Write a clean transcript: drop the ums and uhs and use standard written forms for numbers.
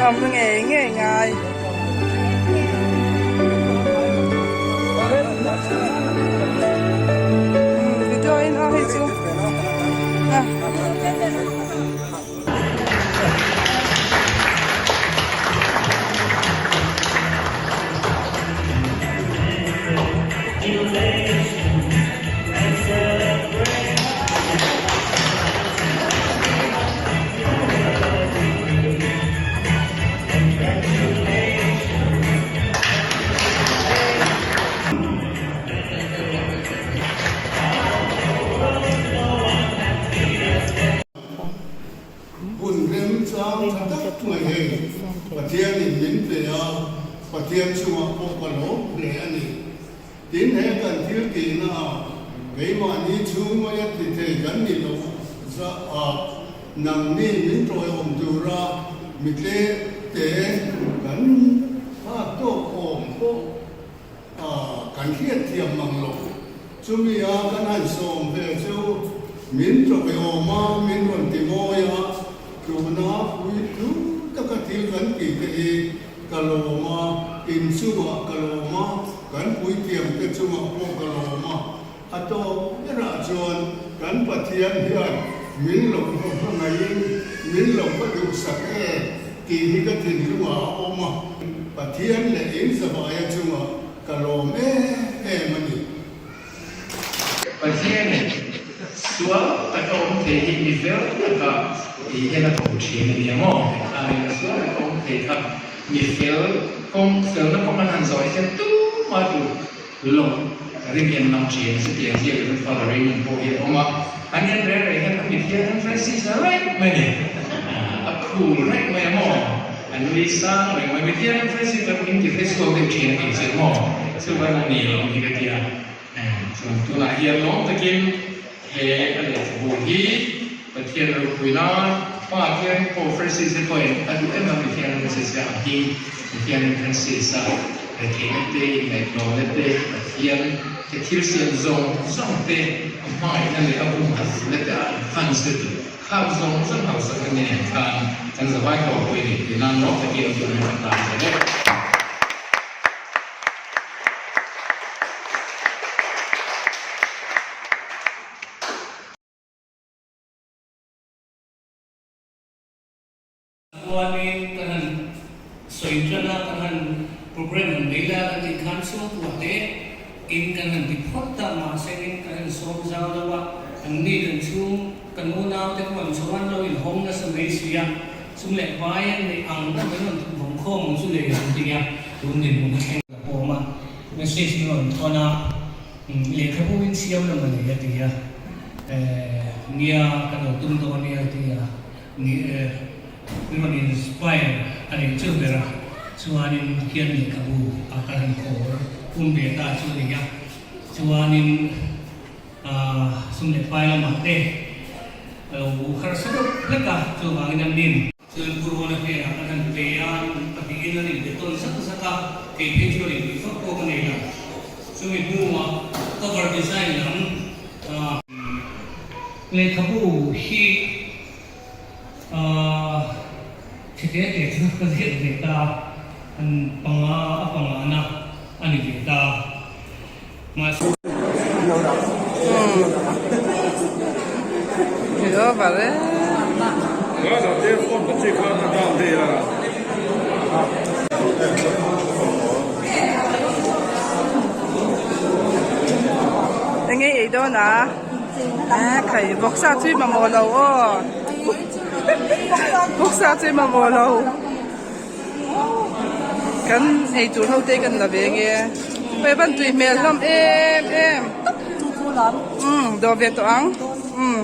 Awm ngei ngei ngai. Video in aw hei chu. Hun remchang tha tak mai hei Pathianin min pe a, Pathian chungah pawh ka lawm hle a ni. Tin, he kan thil tihna ah keimahni chhung maia ti thei kan ni loh zah ah nangni min tawiawm tura mitle te kan phak tawk awm pawh kan hriatthiam mang lo. Chumi a kan han sawm ve chu min tawiawm a, min rawn ti mawi a, tuna puitlu taka thil kan tih te hi Ka lawm a, in chungah ka lawm a, kan puithiamte chungah pawh ka lawm a. A tawp berah chuan kan Pathian hian min lo va hmangaihin min lo va duhsak e tih hi ka thinlungah a awm a. Pathian leh in zavaia chungah ka lawm em em a ni. Pathianin sual taka awm thei hi mi fel taka tih hian a ko thin a nia maw? Hengkhangin sual taka awm thei kha mi fel kawng, felna kawng an han zawh hi chuan tumah duh lo ring hi an lang thin. Chutiang ziak in Father Raymond pawh hi a awm a, an en reng reng hian a mit hian Francis a raih mai a ni. A khul raih mai a maw? A nui sang reng mai. Mit hian Francis a in ti hre chhuak deuh thin a tih chu maw? Chuvang a ni lo hi ka ti a. Chuan tunah hian lawm takin he a lehkhabu hi Pathian ropui nan Pa hian Pope Francis te pawhin a duh em a Pathian Francis a ang hi Pathian Francis a retheihna te inngaihtlawmna te Pathian te thil siam zawng zawng te a hmangaihna leh a humhalhna te a advance lutuk Khang zawng zawng hausak na nen khan kan zavai tawh pawh i ni tih nan lawm takin tun hi kan tan zel e. Chuanin kan han sawi tan a, kan han program han nei la kan tih khan chhungkua te in kan han ti phawt ta, mahse in kan han sawm zau lo a, an ni kan chhung kan unau te khuan chuan lo inhawng nasa mai si a, sum leh pai an neih ang ang an rawn vawm khawm ang chu lei an ti a, tun dinhmun a thleng ka pawm a, message min rawn thawn a, lehkhabu in siam lam a nei a ti a, nia kan lo tum dawn nia a ti a. Ni e, min rawn inspire a nih chu ber a, chuanin hian lehkhabu a ka han khawr pum ve ta chu a ni a, chuanin sum leh pai lamah te a lo harsa deuh hlek a, chuvangin an nin. Chuan Pu Rona hnenah kan han pe a, pahnihin an inbe tawn zak zak a, kei phei chuan inpui vak pawh ka nei lo. Chumi hnuah cover design lam Lehkhabu hi chhe te te chu ka ziak ve ta, an panga a pangana a ni ve ta. Mahse. Enge ei dawn a? Khai vawksa chu i mamawh lo aw vawksa chu i mamawh lo kan ei tur ho te kan la ve nge hei van tui hmel hlawm em em umm dawh ve tawh ang umm.